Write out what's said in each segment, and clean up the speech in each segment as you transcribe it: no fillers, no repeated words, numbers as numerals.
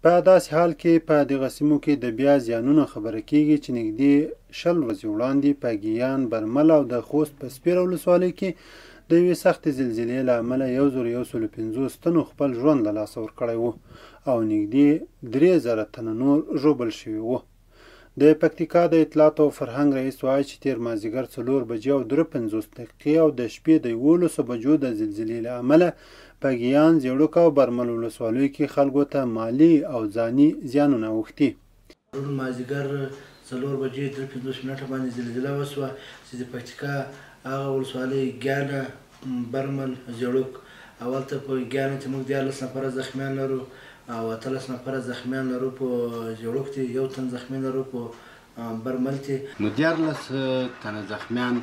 په داسې حال کې په دغه سیمو کې د بیا زیانونو خبره کیږي چې نږدې 20 ورځې وړاندې په ګیان، برمل او د خوست په سپیره ولسوالۍ کې د یوې سختې زلزلې له امله 1150 تنو خپل ژوند له لاسه ورکړی و او نږدې 3000 تنه نور ژوبل شوي وو. د پکتیکا د اطلاعاتو او فرهنګ رئیس وایي چې تېر مازدیګر 4:53 او د شپې د 11 بجو د زلزلې له امله په ګیان، زیړوک او برمل ولسوالیو کې خلکو ته مالي او ځاني زیانونه اوښتي. پرون مازدیګر 4:53 باندې زلزله وشوه چې د پکتیکا هغه ولسوالۍ ګیانه، برمل، زیړوک، اول ته په ګیانه کې موږ 13 نفره زخمیان لرو او 18 نفره زخمیان لرو، په زیړوک کې یو تن زخمی لرو، په برمل کې. نو 13 تنه زخمیان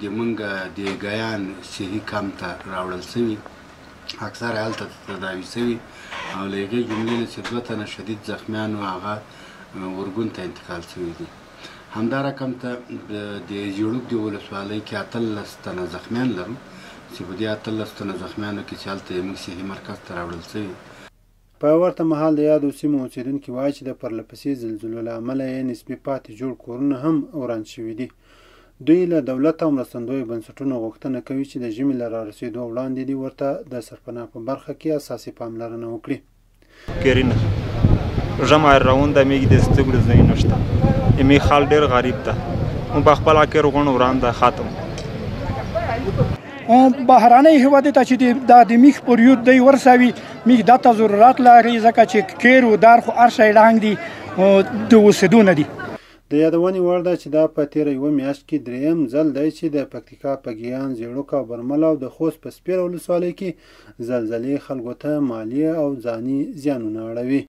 د مونږ د ګیان صحي کمپ ته راوړل شوي، اکثره هلته تداوي شوي او له هغې جملې نه چې 2 تنه شدید زخمیان وو هغه ارګون ته انتقال شوي دي. همدا رقم ته د زیړوک د ولسوالۍ کې 18 تنه زخمیان لرو چې په دې 18 تنه زخمیانو کې چې هلته یې موږ صحي مرکز ته راوړل شوي. په ورته مهال د یادو سیمو اوسېدونکي وایي چې د پرلپسې زلزلو له امله یې نسبي پاتې جوړ کورونه هم وران شوي دي. دوی له دولت او مرستندویو بنسټونو غوښتنه کوي چې د ژمي له رارسېدو وړاندې دې ورته د سرپناه په برخه کې اساسي پاملرنه وکړي. کرینه ژمی روان ده، میږي د ستګړو ځای نشته، می خال ډېر غریب ده، مونږ په خپله کر غون وران ده ختم. بهرنۍ هیواد ته چې دا د میخ پریود دی ورسوي، میخ دا ته ضرورت لري، ځکه چې کیر و دار خو هر شی ړنګ دي د اوسېدو نه دي. د یادونې وړ ده چې دا په تېره یوه میاشت کې درېیم ځل دی چې د پکتیکا په ګیان، زیړوک او برمل او د خوست په سپیره ولسوالۍ کې زلزلې خلکو ته مالي او ځاني زیانونه اړوي.